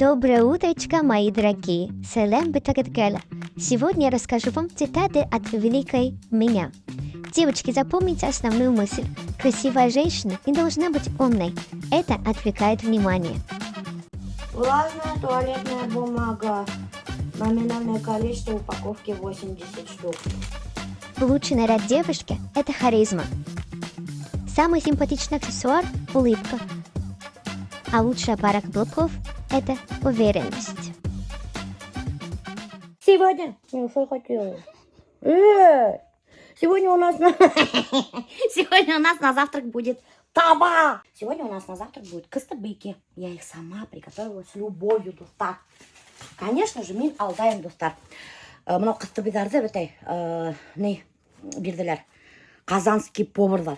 Доброе утречко, мои дорогие! Сәләм бөтәгеҙгә лә. Сегодня я расскажу вам цитаты от великой меня. Девочки, запомните основную мысль. Красивая женщина не должна быть умной. Это отвлекает внимание. Влажная туалетная бумага. Номинальное количество упаковки 80 штук. Лучший наряд девушки – это харизма. Самый симпатичный аксессуар – улыбка. А лучшая пара каблуков – это уверенность. Сегодня. Ну, что я хотела? Сегодня у нас на завтрак будет таба. Сегодня у нас на завтрак будет кыстыбыйки. Я их сама приготовила с любовью, дуҫтар. Конечно же, мин алдайым, дуҫтар. Мынау ҡыстыбыйҙарҙы бөтәй, ни бирҙеләр. Казанский поварлар.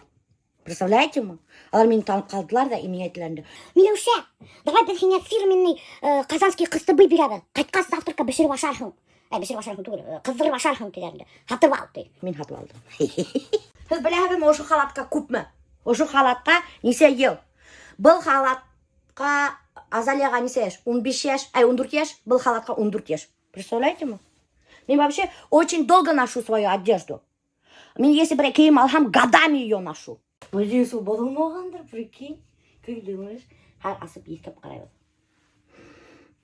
Представляете мы? Улар мине танып ҡалдылар ҙа и миңә әйттеләр инде. Миләүшә, давай беҙ һиңә фирменный казанский ҡыстыбый бирәбеҙ. Ҡайтҡас завтракка бешереп ашарһың. Ә, бешереп ашарһың түгел, ҡыҙҙырып ашарһың тиҙәр инде. Һатып ал ти. Мин һатып алдым. Һеҙ беләһегеҙме, ошо халатҡа күпме? Ошо халатҡа нисә йыл? Был халатҡа Азалияға нисә йәш? 15 йәш, ай 14 йәш, был халатҡа 14 йәш. Представляете мы? Мин вообще очень долго ношу свою одежду. Мин если берәй кейем алһам, годами ее ношу. Надеюсь, ул боҙолмағандыр, прикинь. Как думаешь? Хәҙер асып еҫкәп ҡарайбыҙ.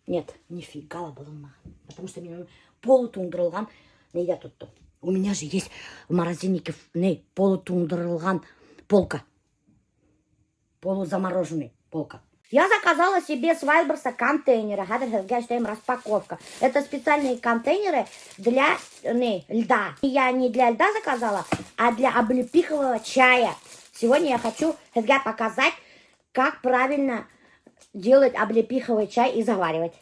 Нет, нифига ла боҙолмаған. Потому что мин уны полутуңдырылған нейҙә тоттом. У меня же есть в морозильнике не, полутуңдырылған полка. Полузамороженный полка. Я заказала себе с Вайлдберриса контейнеры. Хәҙер һеҙгә эшләйем распаковка. Это специальные контейнеры для не, льда. Я не для льда заказала, а для облепихового чая. Сегодня я хочу һеҙгә показать, как правильно делать облепиховый чай и заваривать.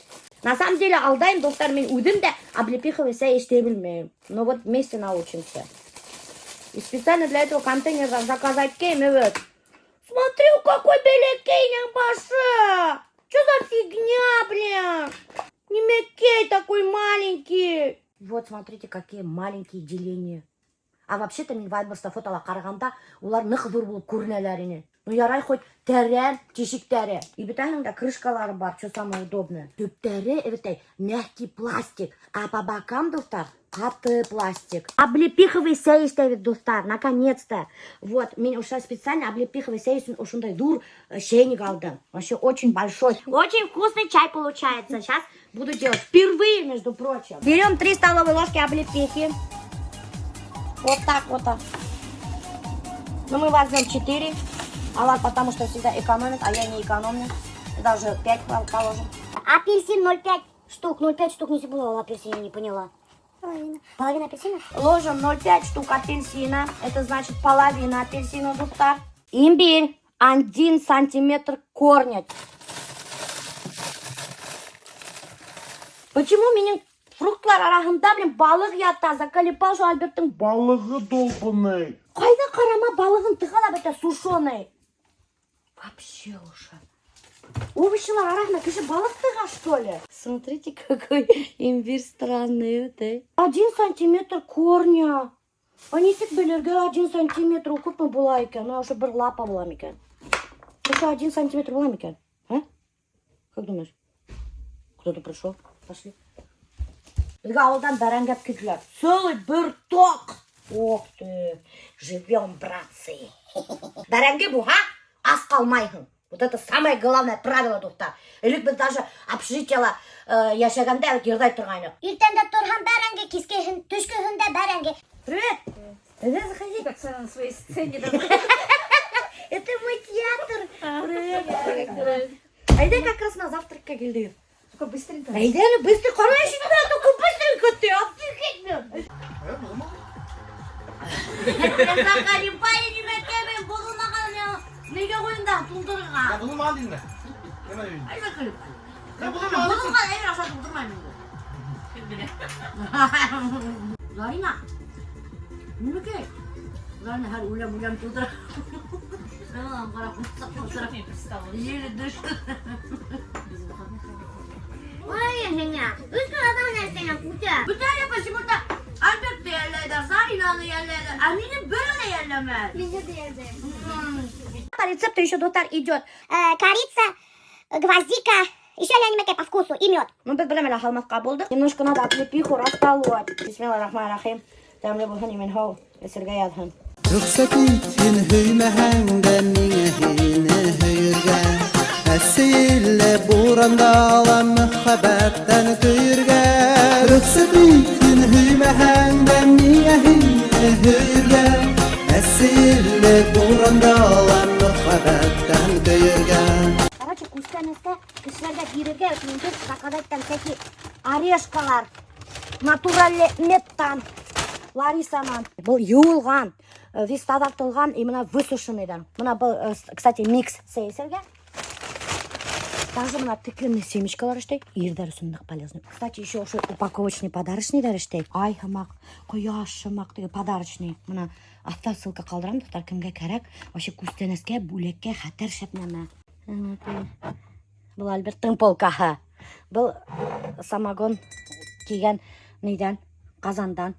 На самом деле, алдайым, дуҫтар, мин үҙем дә облепиховый сәй эшләй белмәйем. Но вот вместе научимся. И специально для этого контейнер заказать иткәйнем, вот. Смотри, какой бәләкәйенең башы. Что за фигня, блин? Нимәкәй такой маленький. Вот, смотрите, какие маленькие деления. А вообще-то мин Вайлдберриста фотола ҡарағанда улар ныҡ ҙур булып күренәләр ине. Ну ярай хоть тәрән тишектәре. И бөтәһенең дә крышкалары бар, что самое удобное. Төптәре, әбәтәй, мягкий пластик. А по бокам, дуҫтар, ҡаты пластик. Облепиховый сәй эшләйбеҙ, дуҫтар, наконец-то. Вот, мин ошо специально облепиховый сәй өсөн ошондай ҙур чайник алдым. Вообще очень большой. Очень вкусный чай получается. Сейчас буду делать впервые, между прочим. Берем 3 столовые ложки облепихи. Вот так вот. Так. Ну, мы возьмем 4. Алла, потому что всегда экономит, а я не экономлю. Даже 5 положим. Апельсин 0,5 штук. 0,5 штук не было апельсина, не поняла. Половина. Половина апельсина? Ложим 0,5 штук апельсина. Это значит половина апельсина, дуҫтар. Имбирь 1 сантиметр корня. Почему минең фруктлар араһында, блин, балыҡ ята? Заколебал же Альберттың Балығы долбанный. Ҡайҙа ҡарама балығын тыға ла бөтә сушеный. Вообще уже. Овощилар араһына кеше балыҡ тыға, что ли? Смотрите, какой имбирь странный. Вот, э. 1 сантиметр корня. А нисек белергә 1 сантиметр ул күпме була икән? Ну, ошо бер лапа була микән? Ошо 1 сантиметр була микән? А? Как думаешь? Кто-то пришел? Пошли. Беҙгә ауылдан бәрәңге алып килделәр. Целый бер тоҡ. Ох ты, живем, братцы. Бәрәңге булһа, ас ҡалмайһың. Вот это самое главное правило, дуҫтар. Элек беҙ даже общежитиела йәшәгәндә йырлай торғайныҡ. Иртән дә торһам бәрәңге, кискеһен, төшкөһөн дә бәрәңге. Привет! Әйҙә, заходи. Как на своей сцене. Это мой театр. Привет. Әйҙә как раз на завтракка килдек. Только быстренько. Әйҙә әле быстро ҡара ишекте, только быстренько ты, офигеть мин. Заколебали нимәкәй боҙолмаған нигә ҡуйҙың туңдырырға? Я боҙолмаған тинеме? Нимә тинең? Ай заколебали. Я боҙолмаған. Боҙолған әйбер ашатып ултырмайым инде. Зарина. Нимәкәй? Зарина хәҙер үләм үләм тултыра. Ҡарап ултыра. Еле дышит. Без выходных. Ой, һиңә. Өс көн аҙау нәрсәңә күтә. Бөтәһе почему-то Альбертты йәлләйҙәр, Заринаны йәлләйҙәр, ә мине бере лә йәлләмәй. Мине дә йәлләйем. По рецепту еще, дуҫтар, идет. Корица, гвоздика Еще әллә нимәкәй по вкусу и мед. Ну, беҙ беләм әле һалмаҫҡа булдыҡ. Немножко надо облепиху расколоть. Бисмиллахиррахманиррахим. Тәмле булһын, имен һау, эсергә яҙһын. Рөхсәт ит һин һөймәһәң дә миңә һине һөйөргә. Әсе елле буранда ла мөхәббәттән көйөргә. Рөхсәт ит һин һөймәһәң дә миңә һине һөйөргә. Әсе елле буранда ла мөхәббәттән көйөргә. Короче, күстәнәскә кешеләргә бирергә өсөн беҙ заказать иттем всякие орешкалар. Натуральный медтан. Ларисанан. Был йыуылған, весь таҙартылған и бына высушенныйҙан. Бына был, кстати, микс сәй эсергә. Также бына тыквенный семечкалар эшләй. Ирҙәр өсөн ныҡ полезный. Кстати, еще ошо упаковочный подарочныйҙар эшләй. Ай һымаҡ, ҡояш һымаҡ теге подарочный. Бына аҫта ссылка ҡалдырам, дуҫтар, кемгә кәрәк. Вообще күстәнәскә, бүләккә хәтәр шәп нәмә. Был Альберттың полкаһы. Был самогон килгән ниҙән, Ҡазандан.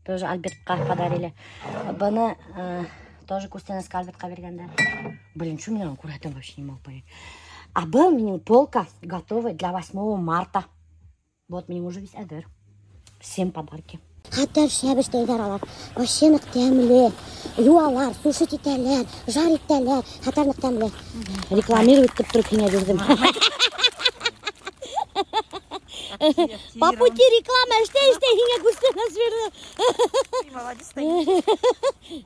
Тоже Альбертҡа подарили. Быны тоже күстәнәскә Альбертҡа биргәндәр. Блин, что меня аккуратно вообще не могу понять. А был минең полка готовый для 8 марта. Вот минең уже весь әҙер. Всем подарки. Хәтәр шәп эшләйҙәр алар. Вообще ныҡ тәмле. Йыуалар, сушить итәләр, жар итәләр. Хәтәр ныҡ тәмле. Рекламировать итеп тороп һиңә бирҙем. По пути реклама эшләй эшләй һиңә күстәнәс бирҙем. Ты молодец, стоишь.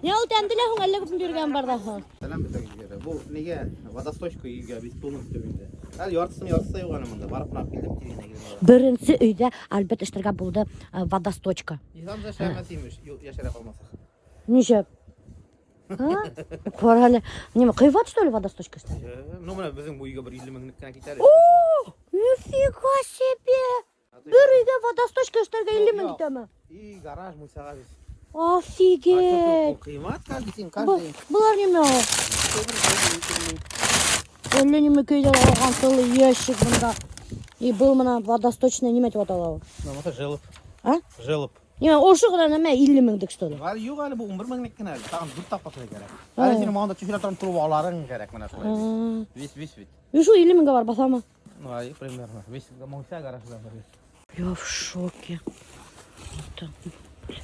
Не ул тәмле лә һуң әллә күпме биргән бар ҙа. Сәләм бөтәгеҙгә. Был нигә водосточка өйгә бит полностью инде. Әле яртыһын яртыһы юҡ әле монда. Барып ҡына килдем, тиҙ генә килдем. Беренсе өйҙә Альберт эшләргә булды водосточка. Ислам да эшләмәҫ имеш, йәшерә ҡалмаҫаҡ. Нисә? А? Ҡара әле. Нимә, ҡыйбат что ли водосточка эшләр? Ну, бына беҙҙең был өйгә бер 50 меңлек кенә китә әле. Нифига себе! Бер өйгә водосточка эшләргә 50 мең китәме? И гараж мунсаға бит. Офигеть! Ҡыймат каждый день, Был, каждый день. былар нимә ул? Әллә нимә көйҙәр алған целый ящик бында. И был бына водосточный нимә тип атала ул? Ну, желоб. А? Желоб. Нимә, ошо ғына нәмә 50 меңлек что ли? Әле юҡ әле был 11 меңлек кенә әле. Тағын дүрт тапҡыр кәрәк. Әле һинең мында төшөрә торған трубаларың кәрәк менә шулай. Весь весь бит. И шул 50 меңгә бар баҫамы? Ну, ай, примерно. Весь мунса гаражда бар. Я в шоке. Это, блин.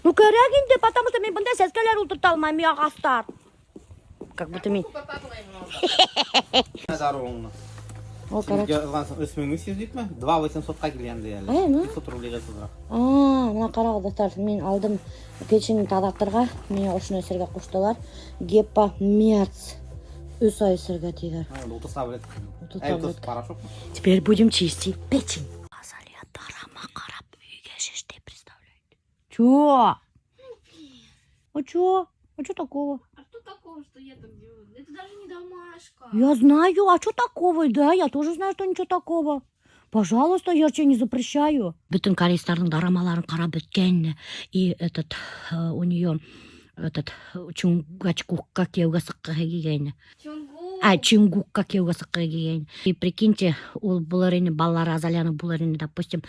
Ну, кәрәк инде, потому что мин бында сәскәләр ултырта алмайым, ағастар. Как будто мин. Дарыуыңны. О, короче. Яҙғанһың 3300 типме? 2800-ҡа килгән әле. Әй, ну. 500 рубльгә һыҙыра. А, бына ҡарағыҙ, дуҫтар, мин алдым печень таҙартырға, миңә ошоно эсергә ҡуштылар. Гепа-мерц. Өс ай эсергә тиҙәр. 30 таблет. 30 Әй, 30 таблетка. порошок. Теперь будем чистить печень. Азалия дорама ҡарап өйгә эш эшләй, представляете? Чё? А чё? А чё такого? А что такого, что я там делаю? Это даже не домашка. Я знаю, а что такого? Да, я тоже знаю, что ничего такого. Пожалуйста, я тебе не запрещаю. Бөтөн корейстарҙың дорамаларын ҡарап бөткән. И этот, у нее этот Чунгачкукка кейәүгә сыҡҡыһы килгәйне. Чонгу. А, Чунгукка кейәүгә сыҡҡыһы килгәйне. И прикиньте, ул булыр ине, балалары Азалияның булыр ине, допустим,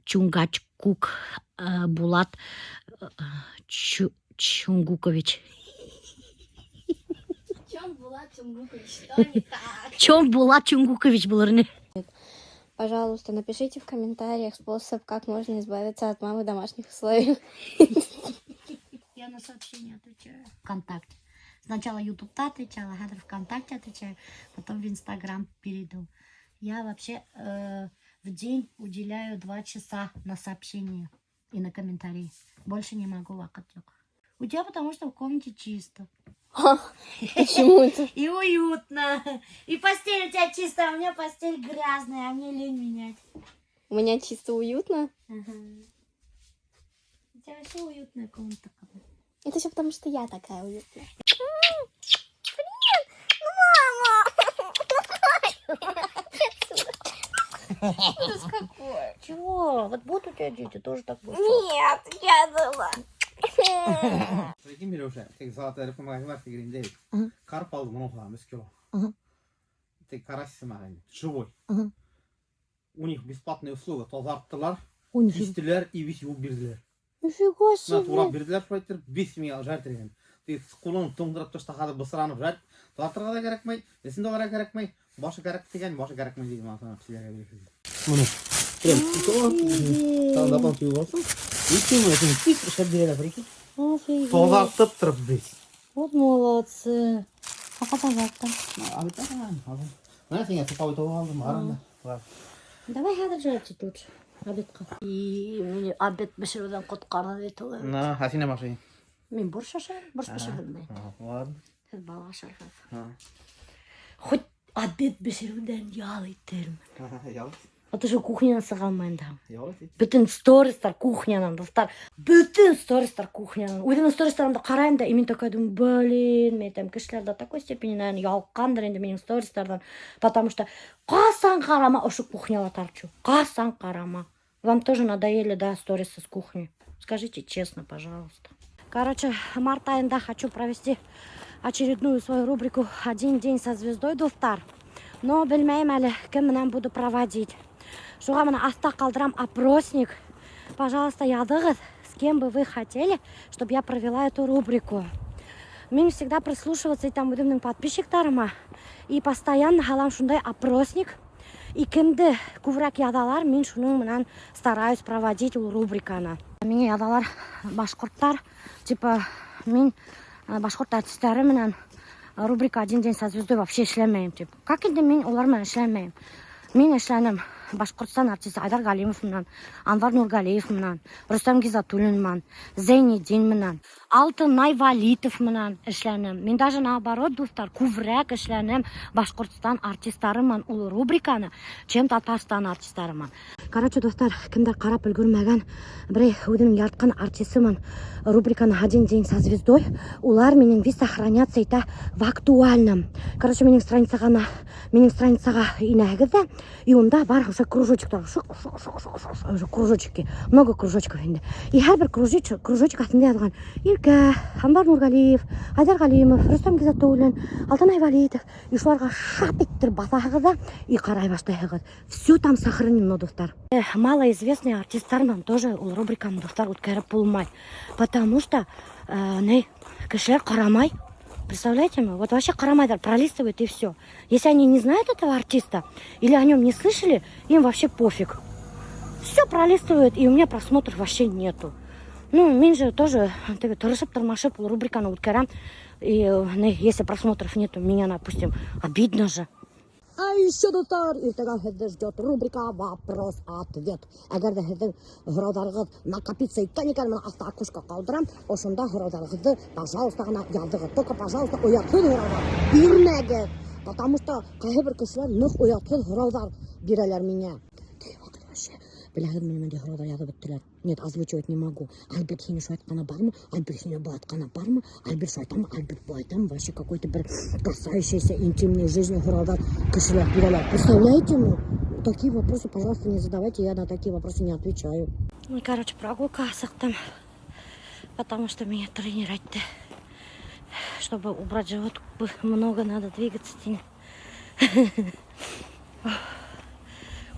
Чунгачкук Булат Чунгукович. Чем была Чонгукович? Что не так? Чем Булат Чунгукович булыр ине? Пожалуйста, напишите в комментариях способ, как можно избавиться от мамы в домашних условиях. Я на сообщения отвечаю. ВКонтакте. Сначала Ютубта отвечала, хәҙер ВКонтакте отвечаю, потом в Инстаграм перейду. Я вообще в день уделяю 2 часа на сообщения и на комментарии. Больше не могу, ваҡыт юҡ. У тебя потому что в комнате чисто. Почему это? И уютно. И постель у тебя чистая, а у меня постель грязная, а мне лень менять. У меня чисто уютно. Ага. У тебя вообще уютная комната. Это все потому, что я такая уютная. Ужас какой. Чего? Вот будут у тебя дети, тоже так будут. Нет, я думала. Прикинь, Миләүшә, теге Салауат әлиф магазин бар, теге инде. Ага. Карп алдым, уны ҡалам, 3 кило. Ага. Теге карась һымаҡ инде, живой. Ага. У них бесплатная услуга, таҙарттылар, Ой, нифига, киҫтеләр и весь йыуып бирҙеләр. нифига Бына турап себе. бирҙеләр, шулай итеп, весь миңә жарить ителгән. Тик ҡулың туңдырып ташлаһа, бысранып ят. Таҙартырға ла кәрәкмәй, эсен дә алырға кәрәкмәй. Башы кәрәк тигән, башы кәрәкмәй тигән мана һөйләргә. Моны прям тағы да түйеп алсаң, ике мең тиҙ эшләп бирәләр, прикинь. Офигеть. Таҙартып тороп беҙ. Вот молодцы. А когда завтра? Мына һиңә суповой табаҡ алдым, аранда. Давай хәҙер жарить лучше. Обедҡа. И мине обед бешереүҙән ҡотҡарҙы бит ул. На, ә һин нимә ашайһың? Мин борщ ашайым, борщ бешерҙем мин. Ладно. Һеҙ балыҡ ашарһығыҙ. Хоть обед бешереүҙән ял итермен. Ял. А то что кухнянан сыға алмайым да. Ял ит. Бөтөн стористар кухнянан, дуҫтар. Бөтөн стористар кухнянан. Үҙемдең стористарымды ҡарайым да, и мин такая думаю, блин, мин әйтәм, кешеләр до такой степени, наверное, ялыҡҡандыр инде минең стористарҙан. Потому что ҡасан ҡарама, ошо кухняла торчу. Ҡасан ҡарама. Вам тоже надоели, да, сторисы с кухни? Скажите честно, пожалуйста. Короче, март айында хочу провести очередную свою рубрику «Один день со звездой», дуҫтар. Но белмәйем әле, кем менән буду проводить. Шуға мына аҫта ҡалдырам опросник. Пожалуйста, яҙығыҙ, с кем бы вы хотели, чтобы я провела эту рубрику. Мин всегда прислушиваться итәм үҙемдең подписчиктарыма. И постоянно һалам шундай опросник. И кемде күберәк яҙалар, мин шуның менән стараюсь проводить ул рубриканы. Миңә яҙалар башҡорттар, типа мин башҡорт артистары менән рубрика «Один день со звездой» вообще эшләмәйем, тип. Как инде мин улар менән эшләмәйем? Мин эшләнем Башҡортостан артисты Айҙар Галимов менән, Анвар Нургалиев менән, Рөстәм Гизатуллин менән, Зәйнетдин менән, Алтынай Валитов менән эшләнем. Мин даже наоборот, дуҫтар, күберәк эшләнем Башҡортостан артистары менән ул рубриканы, чем Татарстан артистары менән. Короче, дуҫтар, кемдер ҡарап өлгөрмәгән, берәй үҙенең яратҡан артисы менән рубриканы «Один день со звездой», улар минең весь сохраняться итә в актуальном. Короче, минең страницаға инәһегеҙ ҙә, и унда бар уже кружочектар, шыҡ, шыҡ, шыҡ, шыҡ, шыҡ, уже кружочки, много кружочков инде. И һәр бер кружочек аҫтында яҙған Иркә, Анвар Нургалиев, Айҙар Галимов, Рөстәм Гизатуллин, Алтынай Валитов. И шуларға шап иттереп баҫаһығыҙ ҙа и ҡарай башлайһығыҙ. Все там сохранено, дуҫтар. Малоизвестный артистар менән тоже ул рубриканы, дуҫтар, үткәреп булмай. Потому что ни, кешеләр ҡарамай. Представляете мы? Вот вообще ҡарамайҙар, пролистывают, и все. Если они не знают этого артиста или о нем не слышали, им вообще пофиг. Все пролистывают, и у меня просмотров вообще нету. Ну, мин же тоже теге тырышып тырмашып ул рубриканы үткәрәм. И ни, если просмотров нету, меня, допустим, обидно же. А еще, дуҫтар, иртәгә һеҙҙе ждет рубрика «Вопрос-ответ». Әгәр ҙә һеҙҙең һорауҙарығыҙ накопиться иткән икән, мына аҫта окошко ҡалдырам, ошонда һорауҙарығыҙҙы, пожалуйста, ғына яҙығыҙ. Только, пожалуйста, оятһыҙ һорауҙар бирмәгеҙ. Потому что ҡайһы бер кешеләр ныҡ оятһыҙ һорауҙар бирәләр миңә. Теге ваҡыт вообще, беләһегеҙме, ниндәй һорауҙар яҙып бөттөләр? Нет, озвучивать не могу. Альберт, һине шулай әйткәне бармы? Альберт, һине былай әйткәне бармы? Альберт шулай әйтәме? Альберт былай әйтәме? Вообще какой-то бер касающийся интимной жизни һорауҙар кешеләр бирәләр. Представляете мы? Такие вопросы, пожалуйста, не задавайте, я на такие вопросы не отвечаю. Ну, короче, прогулка сыҡтым, потому что меня тренер әйтте. Чтобы убрать живот, много надо двигаться. Тине.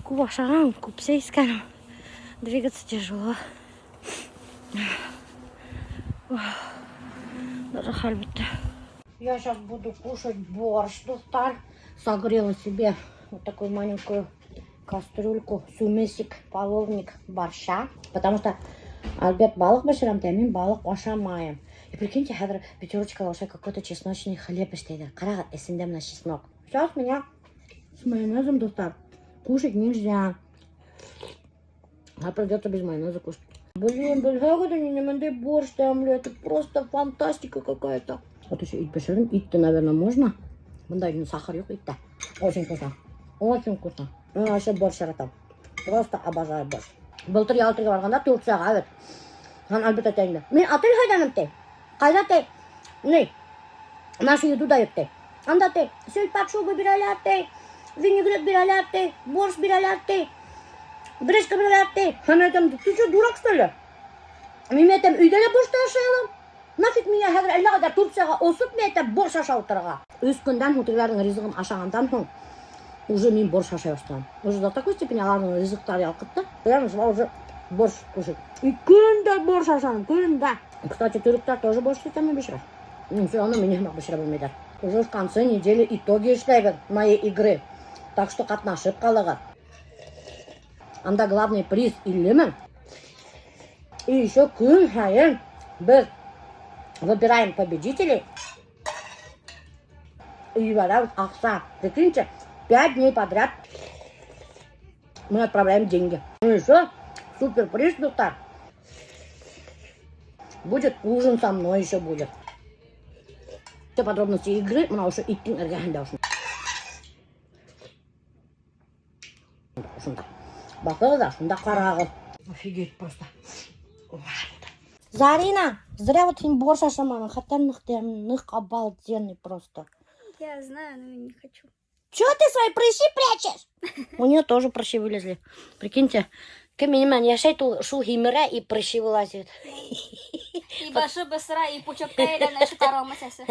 Күп ашаған, күп сәй эскәнем. Двигаться тяжело. Ох, даже хәл бөттө. Я сейчас буду кушать борщ, дуҫтар. Согрела себе вот такую маленькую кастрюльку, сүмесик, половник борща. Потому что Альберт балыҡ бешерәм, ә мин балыҡ ашамайым. И прикиньте, хәҙер Пятерочкала ошо какой-то чесночный хлеб эшләйҙәр. Ҡарағыҙ, эсендә мына чеснок. Сейчас меня с майонезом, дуҫтар, кушать нельзя. А придется без майонеза кушать. Блин, белһәгеҙ, ниндәй борщ тәмле. Это просто фантастика какая-то. Вот еще ит бешерҙем. Итте, наверное, можно. Бында инде сахар юҡ иттә. Очень вкусно. Очень вкусно. Мин вообще борщ яратам. Просто обожаю борщ. Былтыр ял итергә барғанда Турцияға бит. Һәм Альберт әйтә инде. Мин отель һайланым ти. Ҡайҙа ти? Ни? Нашу еду дают ти. Анда ти. Сельдь под шубой бирәләр ти. Винегрет бирәләр ти. Борщ бирәләр ти. Гречка бирәләр ти. Һәм әйтәм, ты что, дурак, что ли? Мин әйтәм, өйҙә лә борщ ашай алам. Нафиг миңә хәҙер әллә ҡайҙа Турцияға осоп, мин әйтәм, борщ ашап ултырырға. 3 көндән һуң тегеләрҙең ризығын ашағандан һуң уже мин борщ ашай башланым. Уже до такой степени уларҙың ризыҡтары ялҡытты. Я начала уже борщ кушать. И көн дә борщ ашаным, көн дә. Кстати, төрөктәр тоже борщ тәмле бешерә. Все равно минең һымаҡ бешерә белмәйҙәр. Уже в конце недели итоги эшләйбеҙ моей игры. Так что ҡатнашып ҡалығыҙ. Анда главный приз 50 мең. И еще көн һайын беҙ выбираем победителей и ебәрәбеҙ аҡса. Прикиньте, 5 дней подряд мы отправляем деньги. Ну еще супер приз, дуҫтар. Будет ужин со мной еще будет. Все подробности игры бына ошо иттең эргәһендә ошонда. Баҫығыҙ ҙа, шунда ҡарағыҙ. Офигеть просто. Зарина, зря вот һин борщ ашаманың. Хәтәр ныҡ, обалденный просто. Я знаю, но не хочу. Чего ты свои прыщи прячешь? У нее тоже прыщи вылезли. Прикиньте, кем минең менән йәшәй, шул һимерә и прыщи вылазит. И башы бысра, и пучокка әйләнә шытар сәсе.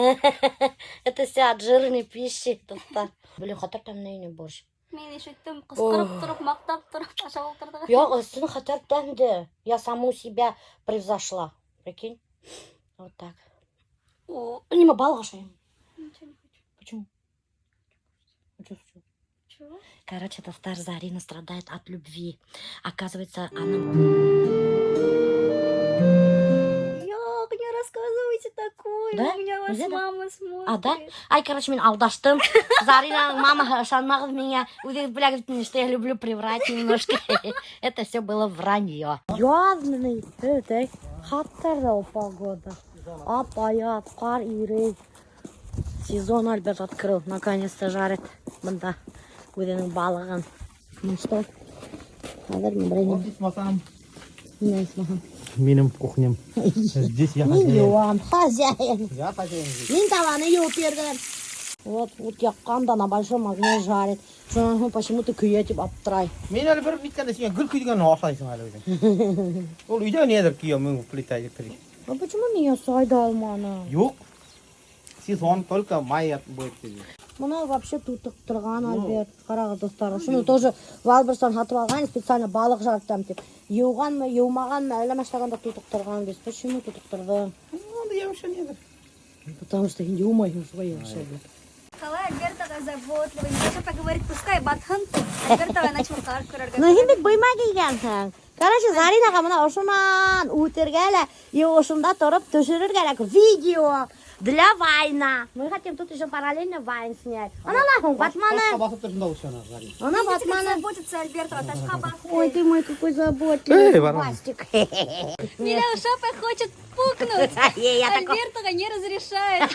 Это все от жирной пищи. Дуҫтар. Блин, хәтәр тәмле ине борщ. Мин ишеттем, ҡысҡырып тороп, маҡтап тороп, ашап ултырҙы. Юҡ, ысын хәтәр тәмле. Я саму себя превзошла. Прикинь? Вот так. О, нимә, балыҡ ашайым. Ничего не хочу. Почему? А что случилось? Чего? Короче, дуҫтар, Зарина страдает от любви. Оказывается, она... Юҡ, не рассказывайте такое. Да? У меня вас Нельзя, да? мама смотрит. А, да? Ай, короче, мин алдаштым. Заринаның мамаһы, ышанмағыҙ миңә. Үҙегеҙ беләгеҙ, что я люблю приврать немножко. Это все было вранье. Яҙмы, это хәтәр погода. Апаят, ҡар ирей. Сезон Альберт открыл. Наконец-то жарит. Бында үҙенең балығын. Ну что? Хәҙер мин берәй Вот исмаһам. нимә исмаһам? Минең кухням. Здесь я Мин хозяин. йыуам. Хозяин. Я хозяин здесь. Мин табаны йыуып бирҙем. Вот, вот яҡҡан да на большом огне жарит. Шунан һуң почему-то көйә тип аптырай. Мин әле бер ниткәндә һин гел көйҙөргән ашайһың әле үҙең. Ул өйҙә ниҙер көйә, мин плита электрик. А почему меня сайда алманы? Юҡ. Сезон только май будет тебе. Бына вообще тутыҡтырған Альберт. Ҡарағыҙ, дуҫтар. Шуны тоже Вайлдберристан һатып алған, специально балыҡ жарытам тип. Йыуғанмы, йыумағанмы, әллә мәштәгәндә тутыҡтырған бит. Почему тутыҡтырҙы? Ну, я вообще ниҙер. Потому что һин йыумайһың свои вообще. Ҡалай Альберт ағай заботливый. Миңә поговорит, пускай батһын. Альберт ағай начал ҡар көрөргә. Ну, һин бит быйма кейгәнһең. Короче, Заринаға бына ошонан үтергә лә, и ошонда тороп төшөрөргә кәрәк видео для вайна. Мы хотим тут еще параллельно вайн снять. Ана ла һуң батманы. Ташҡа баҫып торһон да лучше ана, Зарина. Ана Видите, как батманы. заботится Альберт ағай, ташҡа баҫты. Ой, ты мой какой заботливый Эй, ворон. Бастик. Миләүшә апай хочет пукнуть. Я такой, Альберт ағай не разрешает.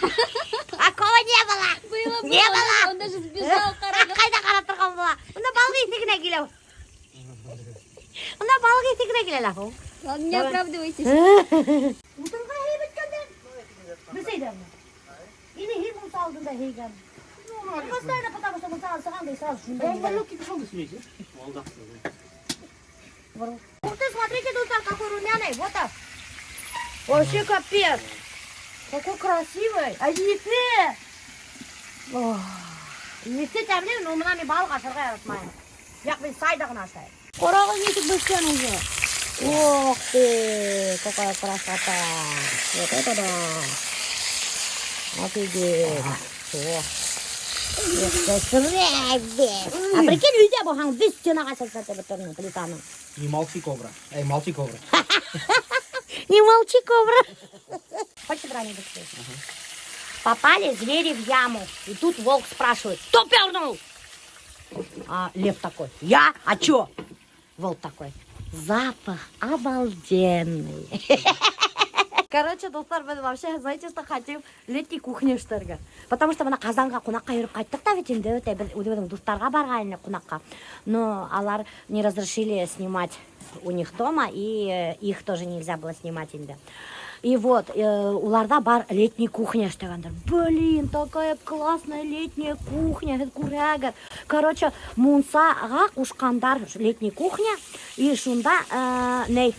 такого не было. Было, Не было. было. Он даже сбежал, ҡарағыҙ. Ҡайҙа ҡарап торған була? Бында балыҡ еҫе генә килә. Бында балыҡ еҫе генә килә лә һуң. Ладно, не оправдывайтесь. Утынға һейеп бөткәндәр. Бесәйҙәрме? Или һин мунса алдында һейгән. Постоянно, потому что мунса сығам да и сразу шунда һейгән. Ух ты, смотрите, дуҫтар, какой румяный. Вот так. Вообще капец. Какой красивый. А еҫе. Еҫе тәмле, но бына мин балыҡ ашарға яратмайым. Юҡ, мин сайҙа ғына ашайым. Ҡарағыҙ нисек бешкән уже. Ух ты, какая красота. Вот это да. Офигеть. О. А прикинь, өйҙә булһаң, беҙ стенаға сәсрәтеп бөтөрмөн плитаны. Не молчи, кобра. Эй, молчи, кобра. Не молчи, кобра. Хочешь драник? Попали звери в яму. И тут волк спрашивает, кто пернул? А лев такой, я? А чё? Волк такой, запах обалденный. Короче, дуҫтар, беҙ вообще, знаете, что хотим? Летний кухня эшләргә. Потому что бына Ҡазанға ҡунаҡҡа йөрөп ҡайттыҡ та бит инде, үтә беҙ үҙебеҙҙең дуҫтарға барған инек ҡунаҡҡа. Но улар не разрешили снимать у них дома, и их тоже нельзя было снимать инде. И вот, уларҙа бар летний кухня эшләгәндәр. Блин, такая классная летняя кухня, һеҙ күрәгеҙ. Короче, мунсаға ҡушҡандар летний кухня, и шунда ни,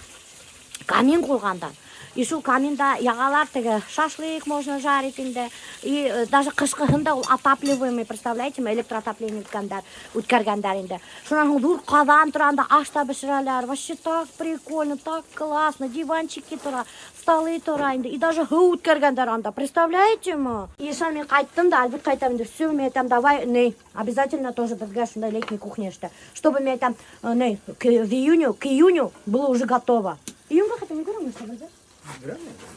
камин ҡуйғандар. И шул каминда яғалар теге шашлык можно жарить инде. И даже ҡышҡыһын да ул отапливаемый, представляете, электроотопление үткәндәр, үткәргәндәр инде. Шунан һуң ҙур ҡаҙан тора, анда аш та бешерәләр. Вообще так прикольно, так классно. Диванчики тора, столы тора инде. И даже һыу үткәргәндәр анда, представляете мы? И шунан мин ҡайттым да, Альбертҡа әйтәм инде, все, мин әйтәм, давай, не, обязательно тоже беҙгә шундай летний кухня эшлә. Чтобы мин әйтәм, не, к, в июню, к июню было уже готово. Июньгә хотя өлгөрәме, что ли?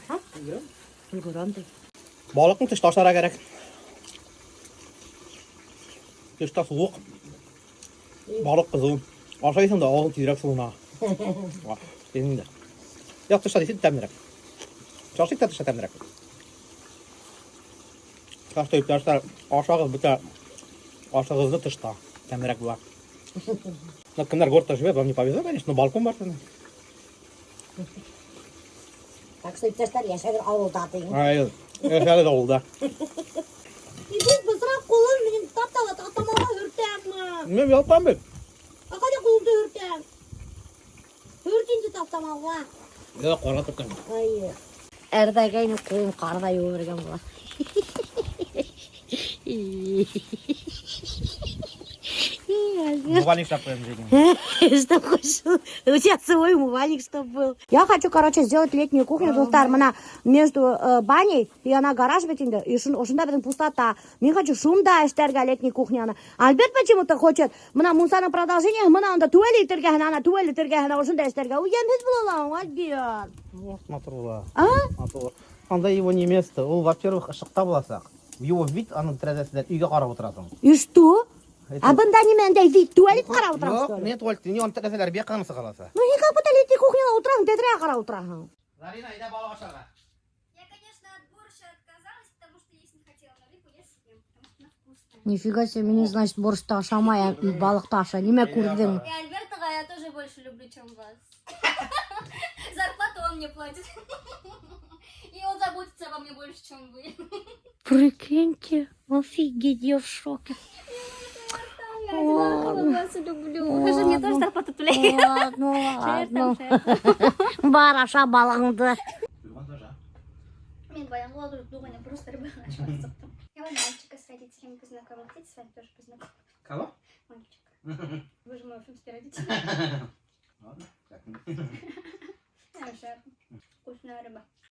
А? Өлгөрәм ти. Балыҡны тышта ашарға кәрәк. Тышта һыуыҡ. Балыҡ ҡыҙыу. Ашайһың да ауыҙың тиҙерәк һыуына. Инде. Юҡ, тышта тиҙ тәмлерәк. Шашлык та тышта тәмлерәк. Так что, иптәштәр, ашағыҙ бөтә ашығыҙҙы тышта тәмлерәк була. Ну, кемдәр городта живет, вам не повезло, конечно, но балкон бар сезнең. Так что, иптәштәр, йәшәгеҙ ауылда тиң. Ай, йәшәгеҙ ауылда. Ибис бысраҡ ҡулым минең тап-таҙа таҫтамалға һөртәме? Мин ялпам бит. А ҡайҙа ҡулыңды һөртәм? Һөрт инде таҫтамалға. Юҡ, ҡарға төрткән. Ай. Әрҙәгәйне ҡулым ҡарҙа йыуып була. Умывальник эшләп ҡуям тигән. Что хочешь? У тебя свой умывальник, чтоб был. Я хочу, короче, сделать летнюю кухню, дуҫтар, бына между баней и ана гараж бит инде, и ошонда беҙҙең пустота. Мин хочу шунда эшләргә летний кухняны. Альберт почему-то хочет, бына мунсаның продолжение, бына унда туалет эргәһенә, ана туалет эргәһенә ошонда эшләргә. Ул йәмһеҙ була ла, Альберт. Вот, матур була. А? Матур. Анда его не место. Ул, во-первых, ышыҡта буласаҡ. Его вид аның тәрәҙәһенән өйгә ҡарап ултыраһың. И что? Это- А бында нимә ундай вид? Туалет ҡарап ултырам, Юҡ, что ли? не туалет, не уның тәрәҙәләре бер яҡҡа сыға алаһың. Ну, не как будто летний кухняла ултыраһың, тәҙрәгә ҡарап ултыраһың. Зарина, әйҙә балыҡ ашарға. Я, конечно, от борща отказалась, потому что есть не хотела, но рыбу я съем, потому что она вкусная. Нифига себе, мин, значит, борщты ашамай, балыҡты ашай. Нимә күрҙең? И Альберта я тоже больше люблю, чем вас. Зарплату он мне платит. И он заботится обо мне больше, чем вы. Прикиньте, офигеть, я в шоке. Я одинаково вас люблю. Хожу, мне тоже зарплату түләй. Ладно, ладно. Бар, аша балығыңды. Мин баяғы друг просто рыба начала. Я вот мальчика с родителями познакомила. Хотите с вами тоже познакомить? Кого? Мальчика. Вы же мои уфимские родители. Ладно. Хорошо. Вкусная рыба.